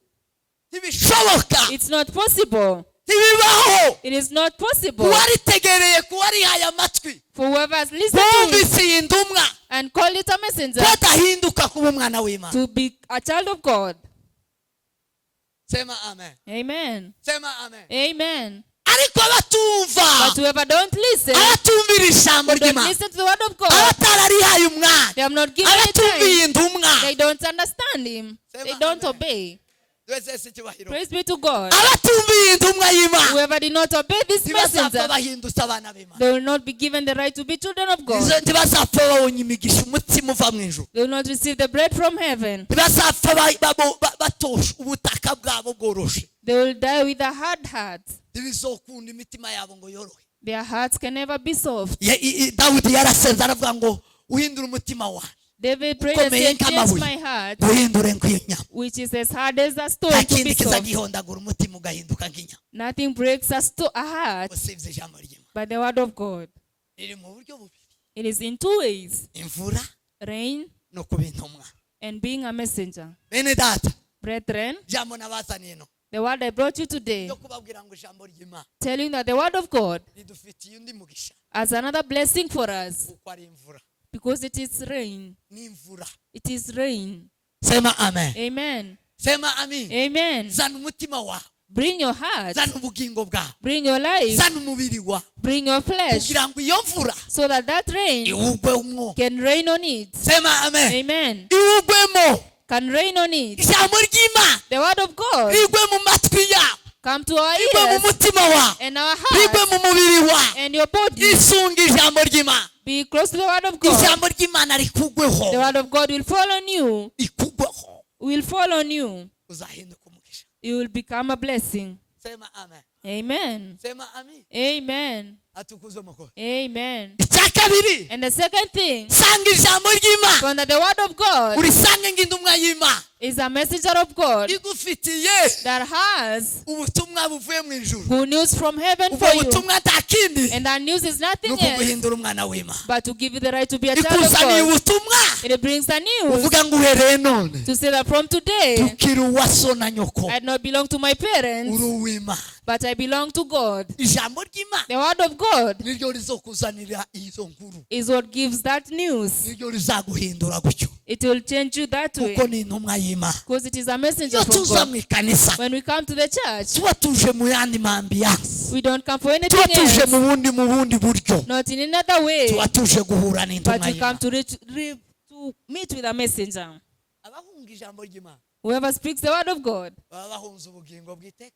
Speaker 1: Ntibishoboka.
Speaker 2: It's not possible.
Speaker 1: Ntibibaho.
Speaker 2: It is not possible
Speaker 1: Uwaritegereye kuwarihaye amatwi
Speaker 2: for whoever has listened to it
Speaker 1: wumvise iyi ntumwa
Speaker 2: and called it a messenger
Speaker 1: ko adahinduka kuba umwana w'Imana.
Speaker 2: To be a child of God.
Speaker 1: Sema amen.
Speaker 2: Amen.
Speaker 1: Sema amen.
Speaker 2: Amen.
Speaker 1: Ariko abatumva,
Speaker 2: But whoever don't listen,
Speaker 1: abatumvira ijambo
Speaker 2: don't
Speaker 1: ry'Imana,
Speaker 2: listen to the word of God,
Speaker 1: abatararihaye umwanya,
Speaker 2: they have not given it time.
Speaker 1: abatumviye intumwa.
Speaker 2: They don't understand him. They don't
Speaker 1: Amen.
Speaker 2: Obey.
Speaker 1: Twese icyubahiro.
Speaker 2: Praise be to God.
Speaker 1: Abatumviye intumwa y'Imana
Speaker 2: Whoever did not obey this
Speaker 1: ntibazapfa
Speaker 2: messenger,
Speaker 1: bahindutse abana b'Imana.
Speaker 2: They will not be given the right to be children of God.
Speaker 1: Ntibazapfa babonye imigisha umutsima uva mu ijuru.
Speaker 2: They will not receive the bread from heaven.
Speaker 1: Ntibazapfa batoshe ubutaka bwabo bworoshe.
Speaker 2: They will die with a hard heart.
Speaker 1: Ntibizokunda imitima yabo ngo yorohe.
Speaker 2: Their hearts can never be soft.
Speaker 1: Dawidi yarasenze aravuga ngo uhindure umutima wawe
Speaker 2: David prayed and
Speaker 1: ukomeye
Speaker 2: said, "Change
Speaker 1: nk'amabuye,
Speaker 2: my heart,
Speaker 1: uhindure nk'inyama.
Speaker 2: Which is as hard as a stone,
Speaker 1: Nta
Speaker 2: to
Speaker 1: kindi
Speaker 2: be soft."
Speaker 1: kizagihondagura umutima ugahinduka nk'inyama
Speaker 2: Nothing breaks a heart
Speaker 1: usibye ijambo ry'Imana.
Speaker 2: But the word of God.
Speaker 1: Riri mu buryo bubiri:
Speaker 2: It is in two ways:
Speaker 1: imvura
Speaker 2: rain
Speaker 1: no kuba intumwa.
Speaker 2: And being a messenger.
Speaker 1: Bene data,
Speaker 2: Brethren,
Speaker 1: ijambo nabazaniye no
Speaker 2: the word I brought you today,
Speaker 1: ryo kubabwira ngo ijambo ry'Imana
Speaker 2: telling that the word of God
Speaker 1: ridufitiye undi mugisha
Speaker 2: as another blessing for us
Speaker 1: kuko ari imvura.
Speaker 2: Because it is rain.
Speaker 1: N'imvura.
Speaker 2: It is rain.
Speaker 1: Sema amen.
Speaker 2: Amen.
Speaker 1: Sema amen.
Speaker 2: Amen.
Speaker 1: Zana umutima wawe.
Speaker 2: Bring your heart.
Speaker 1: Zana ubugingo bwawe.
Speaker 2: Bring your life.
Speaker 1: Zana umubiri wawe
Speaker 2: Bring your flesh.
Speaker 1: Kugira ngo iyo mvura
Speaker 2: So that that rain
Speaker 1: iwugwemo.
Speaker 2: Can rain on it.
Speaker 1: Sema amen.
Speaker 2: Amen.
Speaker 1: Iwugwemo.
Speaker 2: Can rain on it.
Speaker 1: Ijambo ry'Imana
Speaker 2: The word of God
Speaker 1: rigwe mu matwi yawe,
Speaker 2: come to our
Speaker 1: rigwe mu
Speaker 2: ears
Speaker 1: mutima wawe,
Speaker 2: and our
Speaker 1: rigwe
Speaker 2: hearts
Speaker 1: mu mubiri wawe.
Speaker 2: And your body.
Speaker 1: Isunga ijambo ry'Imana.
Speaker 2: Be close to the word of God.
Speaker 1: Ijambo ry'Imana rikugweho.
Speaker 2: The word of God will fall on you.
Speaker 1: Ikugweho.
Speaker 2: Will fall on you.
Speaker 1: Uzahinduka umugisha.
Speaker 2: You will become a blessing.
Speaker 1: Sema amen.
Speaker 2: Amen.
Speaker 1: Sema amen.
Speaker 2: Amen.
Speaker 1: Atukuzwe mukuru.
Speaker 2: Amen.
Speaker 1: Icya kabiri,
Speaker 2: And the second thing,
Speaker 1: sanga ijambo ry'Imana,
Speaker 2: from that the word of God
Speaker 1: urisange ng'intumwa y'Imana
Speaker 2: is a messenger of God
Speaker 1: igufitiye
Speaker 2: that has
Speaker 1: ubutumwa buvuye mu ijuru.
Speaker 2: Good news from heaven
Speaker 1: Ubwo
Speaker 2: for you.
Speaker 1: butumwa nta kindi
Speaker 2: And that news is
Speaker 1: ni
Speaker 2: nothing else
Speaker 1: ukuguhindura umwana w'Imana.
Speaker 2: But to give you the right to be a child of
Speaker 1: Ikuzaniye
Speaker 2: God.
Speaker 1: ubutumwa
Speaker 2: It brings the news
Speaker 1: uvuga ngo uhereye none
Speaker 2: to say that from today,
Speaker 1: tukiri uwa so na nyoko,
Speaker 2: I do not belong to my parents,
Speaker 1: uri uw'Imana.
Speaker 2: But I belong to God.
Speaker 1: Ijambo ry'Imana
Speaker 2: The word of God
Speaker 1: niryo rizokuzanira izo nkuru,
Speaker 2: is what gives that news.
Speaker 1: Niryo rizaguhindura gutyo
Speaker 2: It will change you that way
Speaker 1: kuko ni intumwa y'Imana.
Speaker 2: Because it is a messenger
Speaker 1: Iyo
Speaker 2: from
Speaker 1: tuza
Speaker 2: God.
Speaker 1: mu ikanisa
Speaker 2: When we come to the church,
Speaker 1: tuba tuje mu yandi ma ambiance,
Speaker 2: we don't come for anything
Speaker 1: tuba tuje
Speaker 2: else,
Speaker 1: mu bundi buryo,
Speaker 2: not in another way,
Speaker 1: tuba tuje guhura n'intumwa
Speaker 2: but we come
Speaker 1: y'Imana.
Speaker 2: To meet with a messenger.
Speaker 1: Abahunga ijambo ry'Imana
Speaker 2: Whoever speaks the word of God,
Speaker 1: baba bahunze ubugingo bw'iteka,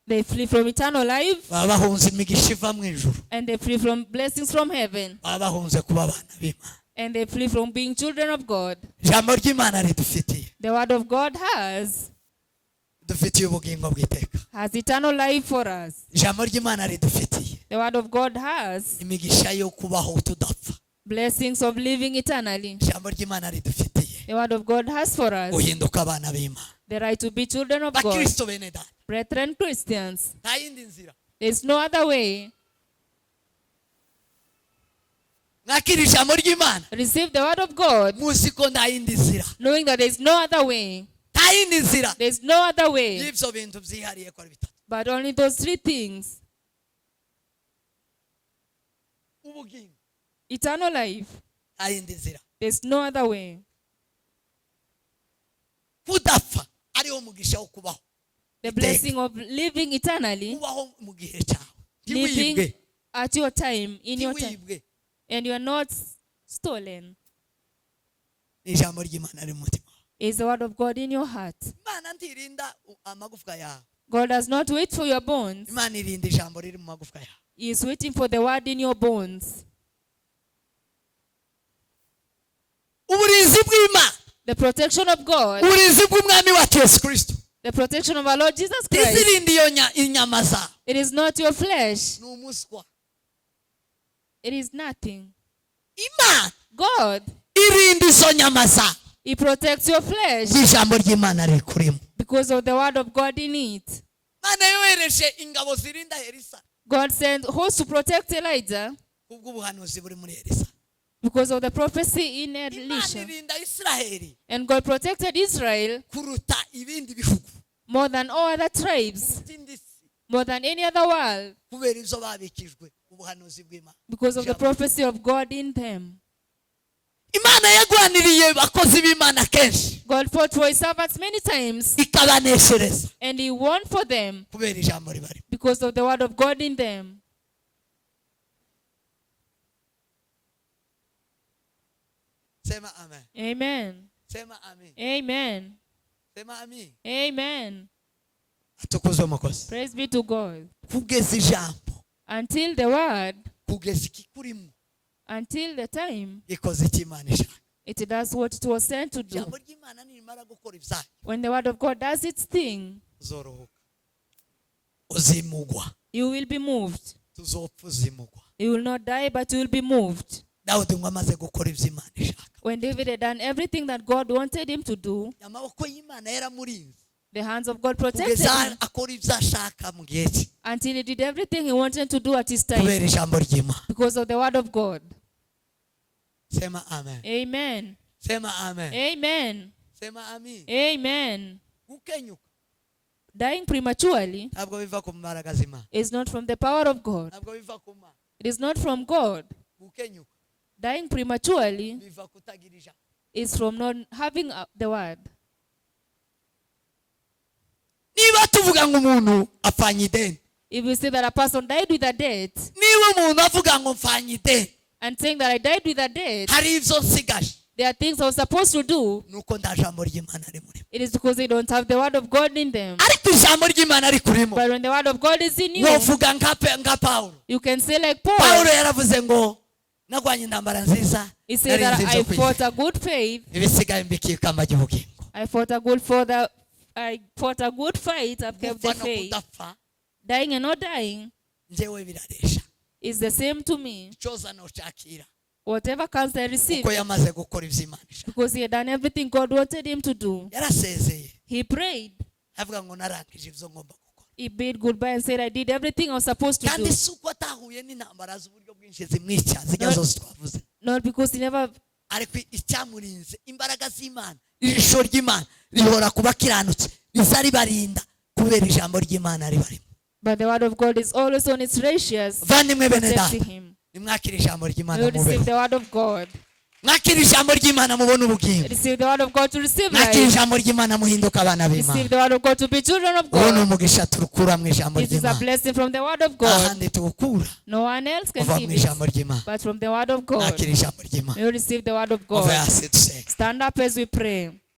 Speaker 2: they flee from eternal life
Speaker 1: baba bahunze imigisha iva mu ijuru,
Speaker 2: and they flee from blessings from heaven
Speaker 1: baba bahunze kuba abana b'Imana.
Speaker 2: And they flee from being children of God.
Speaker 1: Ijambo ry'Imana ridufitiye
Speaker 2: The word of God has
Speaker 1: dufitiye ubugingo bw'iteka.
Speaker 2: Has eternal life for us.
Speaker 1: Ijambo ry'Imana ridufitiye
Speaker 2: The word of God has
Speaker 1: imigisha yo kubaho tudapfa.
Speaker 2: Blessings of living eternally.
Speaker 1: Ijambo ry'Imana ridufitiye
Speaker 2: The word of God has for us
Speaker 1: guhinduka abana b'Imana.
Speaker 2: The right to be children of God.
Speaker 1: Bakristo bene data,
Speaker 2: Brethren Christians,
Speaker 1: nta yindi nzira.
Speaker 2: There's no other way.
Speaker 1: Mwakira ijambo ry'Imana
Speaker 2: Receive the word of God,
Speaker 1: muzi ko nta yindi nzira,
Speaker 2: knowing that there's no other way.
Speaker 1: Nta yindi nzira
Speaker 2: There's no other way
Speaker 1: y'ibyo bintu byihariye ko ari bitatu:
Speaker 2: but only those three things.
Speaker 1: Ubugingo,
Speaker 2: Eternal life.
Speaker 1: Nta yindi nzira,
Speaker 2: There's no other way.
Speaker 1: Kudapfa ariwo mugisha wo kubaho
Speaker 2: The
Speaker 1: iteka.
Speaker 2: Blessing of living eternally,
Speaker 1: Kubaho mu gihe cyawe
Speaker 2: living
Speaker 1: ntiwibwe,
Speaker 2: at your time, in your time,
Speaker 1: ntiwibwe.
Speaker 2: And you are not stolen.
Speaker 1: Ni ijambo ry'Imana riri mu mutima.
Speaker 2: Is the word of God in your heart.
Speaker 1: Imana ntirinda amagufwa yawe.
Speaker 2: God does not wait for your bones.
Speaker 1: Imana irinda ijambo riri mu magufwa yawe.
Speaker 2: He is waiting for the word in your bones.
Speaker 1: Uburinzi bw'Imana,
Speaker 2: The protection of God,
Speaker 1: uburinzi bw'umwami wacu Yesu Kirisito,
Speaker 2: the protection of our Lord Jesus Christ.
Speaker 1: ntizirinda iyo inyama zawe.
Speaker 2: It is not your flesh.
Speaker 1: Ni umuswa.
Speaker 2: It is nothing.
Speaker 1: Imana
Speaker 2: God,
Speaker 1: irinda izo nyama zawe
Speaker 2: He protects your flesh
Speaker 1: ijambo ry'Imana rikurimo.
Speaker 2: Because of the word of God in it.
Speaker 1: Imana yohereje ingabo zirinda Elisa
Speaker 2: God sent hosts to protect Elijah
Speaker 1: kubw'ubuhanuzi buri muri Elisa.
Speaker 2: Because of the prophecy in
Speaker 1: Imana
Speaker 2: Elisha.
Speaker 1: irinda Isiraheli
Speaker 2: And God protected Israel
Speaker 1: kuruta ibindi bihugu,
Speaker 2: more than all other tribes,
Speaker 1: kuruta indi si,
Speaker 2: more than any other world,
Speaker 1: kubera izo babikijwe ubuhanuzi bw'Imana.
Speaker 2: Because of the prophecy of God in them.
Speaker 1: Imana yagwaniriye abakozi b'Imana kenshi,
Speaker 2: God fought for his servants many times
Speaker 1: ikabaneshereza
Speaker 2: and he won for them
Speaker 1: kubera ijambo ribarimo.
Speaker 2: Because of the word of God in them.
Speaker 1: Sema amen.
Speaker 2: Amen.
Speaker 1: Sema amen.
Speaker 2: Amen.
Speaker 1: Sema amen.
Speaker 2: Amen.
Speaker 1: Atukuzwe umukozi.
Speaker 2: Praise be to God.
Speaker 1: Kugeza ijambo,
Speaker 2: Until the word,
Speaker 1: kugeza ikikurimo
Speaker 2: until the time
Speaker 1: ikoze icyo Imana ishaka.
Speaker 2: It does what it was sent to do.
Speaker 1: Ijambo ry'Imana nirimara gukora ibyayo,
Speaker 2: When the word of God does its thing,
Speaker 1: uzorohuka, uzimugwa.
Speaker 2: You will be moved.
Speaker 1: Tuzopfa uzimugwa.
Speaker 2: You will not die, but you will be moved.
Speaker 1: Dawudi ngo amaze gukora ibyo Imana ishaka,
Speaker 2: When David had done everything that God wanted him to do,
Speaker 1: amaboko y'Imana yaramurinze
Speaker 2: the hands of God protected
Speaker 1: kugeza
Speaker 2: him
Speaker 1: akora ibyo ashaka mu gihe cye
Speaker 2: until he did everything he wanted to do at his time
Speaker 1: kubera ijambo ry'Imana.
Speaker 2: Because of the word of God.
Speaker 1: Sema amen.
Speaker 2: Amen.
Speaker 1: Sema amen.
Speaker 2: Amen.
Speaker 1: Sema amen.
Speaker 2: Amen.
Speaker 1: Gukenyuka
Speaker 2: Dying prematurely
Speaker 1: ntabwo biva ku mbaraga z'Imana,
Speaker 2: is not from the power of God.
Speaker 1: ntabwo biva ku Mana.
Speaker 2: It is not from God.
Speaker 1: Gukenyuka
Speaker 2: Dying prematurely
Speaker 1: biva kutagira ijambo.
Speaker 2: Is from not having the word.
Speaker 1: Niba tuvuga ngo umuntu apfanye ideni,
Speaker 2: If we say that a person died with a debt
Speaker 1: niba umuntu avuga ngo mfanye ideni,
Speaker 2: and saying that I died with a debt,
Speaker 1: hari ibyo nsigaje,
Speaker 2: there are things I was supposed to do.
Speaker 1: Nuko nta jambo ry'Imana rimurimo.
Speaker 2: It is because they don't have the word of God in them.
Speaker 1: Ariko ijambo ry'Imana rikurimo,
Speaker 2: But when the word of God is in you,
Speaker 1: wovuga nka nka Pawulo.
Speaker 2: You can say like Paul.
Speaker 1: Pawulo yaravuze ngo narwanye intambara nziza,
Speaker 2: He said that
Speaker 1: narinze ibyo
Speaker 2: I fought
Speaker 1: kwizera,
Speaker 2: a good faith.
Speaker 1: ibisigaye mbikiye ikamba ry'ubugingo.
Speaker 2: I fought a good fight. I've kept the
Speaker 1: Gupfa no
Speaker 2: faith.
Speaker 1: kudapfa,
Speaker 2: Dying and not dying
Speaker 1: njyewe biraresha.
Speaker 2: Is the same to me.
Speaker 1: Icyoza nocakira,
Speaker 2: Whatever comes, I receive.
Speaker 1: Kuko yamaze gukora ibyo Imana ishaka.
Speaker 2: Because he had done everything God wanted him to do.
Speaker 1: Yarasezeye,
Speaker 2: He prayed.
Speaker 1: Avuga ngo narangije ibyo ngomba gukora.
Speaker 2: He bid goodbye and said, "I did everything I was supposed to
Speaker 1: Kandi
Speaker 2: do."
Speaker 1: si uko atahuye n'intambara z'uburyo bwinshi zimwica zijya zose twavuze,
Speaker 2: Not because he never
Speaker 1: ariko icyamurinze imbaraga z'Imana, ijisho ry'Imana rihora kuba kiranutse, riza ribarinda kubera ijambo ry'Imana ribarimo.
Speaker 2: But the word of God is always on its righteous,
Speaker 1: Vandimwe bene data,
Speaker 2: protecting him.
Speaker 1: Nimwakire ijambo ry'Imana
Speaker 2: We will receive
Speaker 1: mubeho.
Speaker 2: The word of God.
Speaker 1: Mwakire ijambo ry'Imana mubone ubugingo.
Speaker 2: Receive the word of God to receive
Speaker 1: Mwakire
Speaker 2: life.
Speaker 1: ijambo ry'Imana muhinduke abana
Speaker 2: Receive
Speaker 1: b'Imana.
Speaker 2: the word of God to be children of
Speaker 1: Uwo ni
Speaker 2: God.
Speaker 1: umugisha turukura mu ijambo
Speaker 2: This is a
Speaker 1: ry'Imana.
Speaker 2: blessing from the word of God.
Speaker 1: Ahandi tuwukura
Speaker 2: No one else can
Speaker 1: uva mu
Speaker 2: give it,
Speaker 1: ijambo ry'Imana.
Speaker 2: but from the word of God.
Speaker 1: Mwakire ijambo ry'Imana.
Speaker 2: We will receive the word of
Speaker 1: Muve
Speaker 2: God.
Speaker 1: hasi dusenge.
Speaker 2: Stand up as we pray.